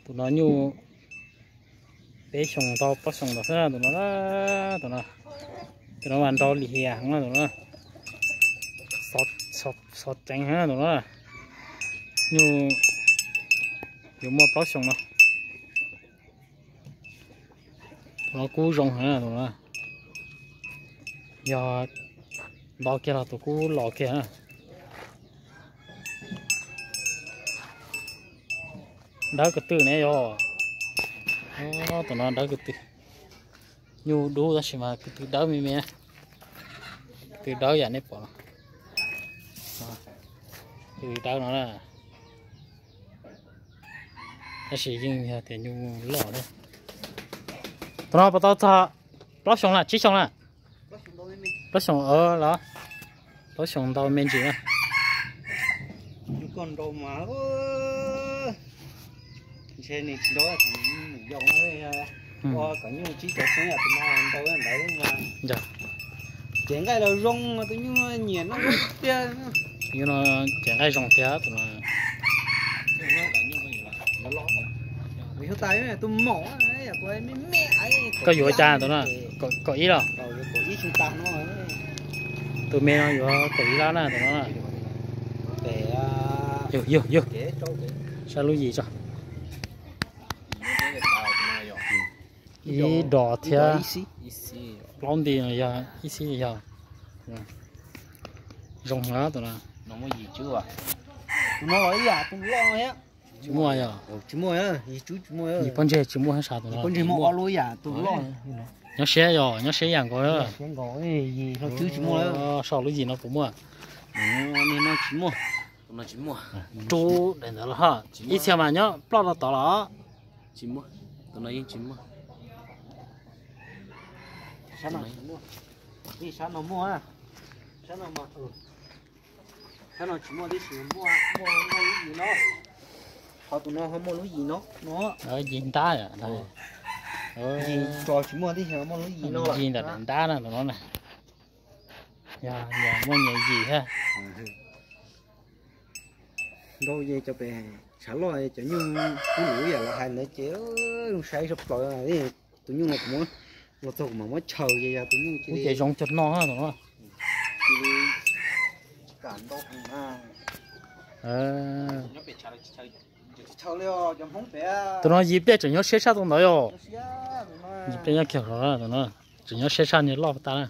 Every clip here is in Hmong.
Tus no nyuj peb xyoos tau plaub xyoos ntawd xwb na tus no. Tus no, tus no mas nrau lim hiam heev na tus no. Xov ceev heev na tus no. Nyuj yuav muaj plaub xyoos no. Tus no kub zoo heev na tus no. Yog nto kiag los tus kub los kiag na. Dawb ko tw ne yog. Tus no dawb ko tw. Nyuj dub tab sis mas ko tw dawb me me. Ko tw dawb yam nej pom no. Ko tw dawb no na. Tab sis yeej yog tias nyuj loj thiab. Tus no puas tau txog plaub xyoos na, tsib xyoos na? Plaub xyoos los, plaub xyoos ntau me ntsis na. Ntshe nws tsis nrau, ua kom nyuj tsib caug xyoo tus no ntau ntawd mas. Ces nqaij los zoo, tus nyuj nyiam no tiag. Nyuj no ces nqaij zoo tiag tus no. Koj yuav cas tus no? Kaum ib los? Tus me no yuav kaum ib lab na tus no. Yog, yog, yog. Saib lub yim tso. Ib dos thiab plaub nti no yog ib xib yog. Zoo heev tus no. Tsis muaj yog. Yim pob ntseg tsis muaj hab sas tus no. Nyob siab yog, nyob siab yam nkaus. Sau lub yim no puas muaj? Rub daim ntawd los ha. Ib txhia mas nyob ploj rau tod los. Tsis muaj, tus no yeej tsis muaj. Sab no muaj, sab no muaj, sab no tsis muaj tib si, muaj, muaj lub yim no. Qhov tus no ho muaj lub yim no, yim ntab. Yim tso tsis muaj tib si, muaj lub yim no. Yim ntawm daim ntab na tus no na. Yog muaj nyias yim thiab. Nkauj ces cov pem tshav loj cov nyuj kub lus yam los hais ntawd ces zoo saib tshaj plaws. Tus nyuj no kuv muab los txog kuv mam muab chaws ces yog tus nyuj ces zoo cog no tus no. Cia li kam ntau na. Tus no yim pliaj tseem nyob siab sab tus ntawd yog. Yim pliaj nyob kiag hov tus no, tseem nyob siab sab niag loj tas na.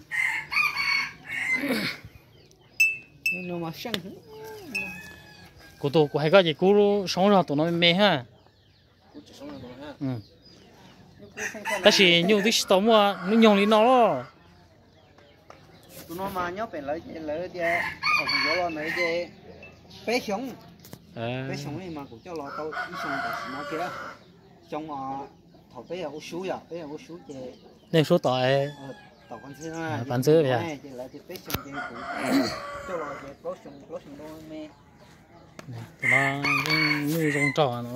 Kuv tus kuv hais koj ces kub soob zog tus no me me ha. Tab sis nyuj twb tsis tau muaj hnub nyoog li no los. Tus no mas nyob pem lawv ces lawv tias thaum kuv yuav los ntawd ces peb xyoo, peb xyoo li mas kuv coj los tau ib xyoo tam sim no kiag. Xyoo thaum peb yog ua sub yom, peb yog ua sub ces nej sub tom tom Paj Ntxwb, ces lawv tias peb xyoo ces kuv coj los ces plaub xyoo, plaub xyoo rau me. Tus no yeej nyuj zoo nraug no.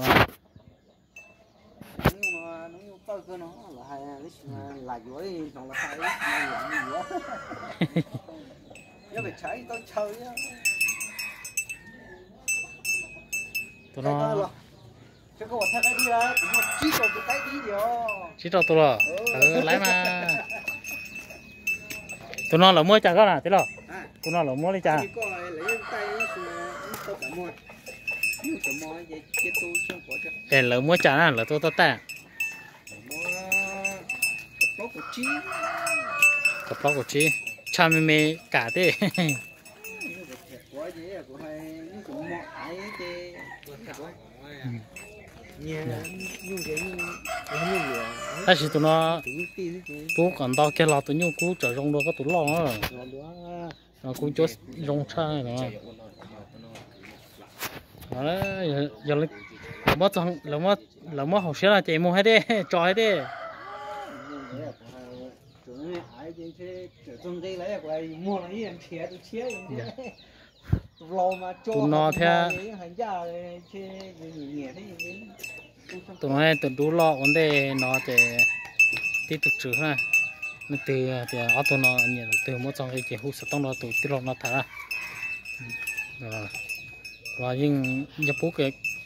Hnub nyoog no, hnub nyoog txawj kawg no, lawv hais lam yuav hnov lawv hais lam yuav, yuav pem tshav tau chaw thiab. Tus no, tsib rau tus los, laiv mas. Tus no lawv muab cas koj na tij laug? Tus no lawv muab li cas? Es lawv muab cas na, lawv tuaj tuaj taj? Kaum plaub kaum tsib, tshaj me me kam tej. Tab sis tus no pub kom nto kiag los tus nyuj kub tseem zoo dua koj tus loj no. Kub cuab zoo tshaj. Lawv muab hauv siab no ces mus hais dej, tso hais dej. Tus no thiab. Tus no tus dub loj ua ntej no ces tib tug tswv na. Leej twg tias ob tug no nyiam tus twg muab txoj nqi ces hu xov tooj rau tus tij laug no tham na. Los yeej yog pub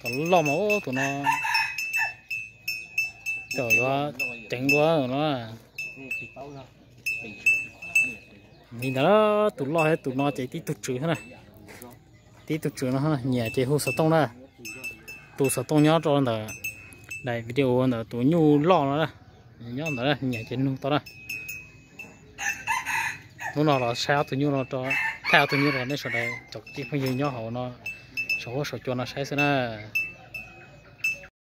kom loj mas tus no Cov yuav ceev dua no. Li ntawd, tus loj thiab tus no ces tib tug tswv na. Tib tug tswv no nyiam ces hu xov tooj na. Tus xov tooj nyob rau ntawm daim video ntawm tus nyuj loj no na. Nyob ntawd nyiam ces nug tau na. Hnub no los saib ob tug nyuj no, thaij ob tug nyuj rau nej sawv daws cov kwv tij phooj ywg nyob hauv no, saum huab saum cua no saib xwb na.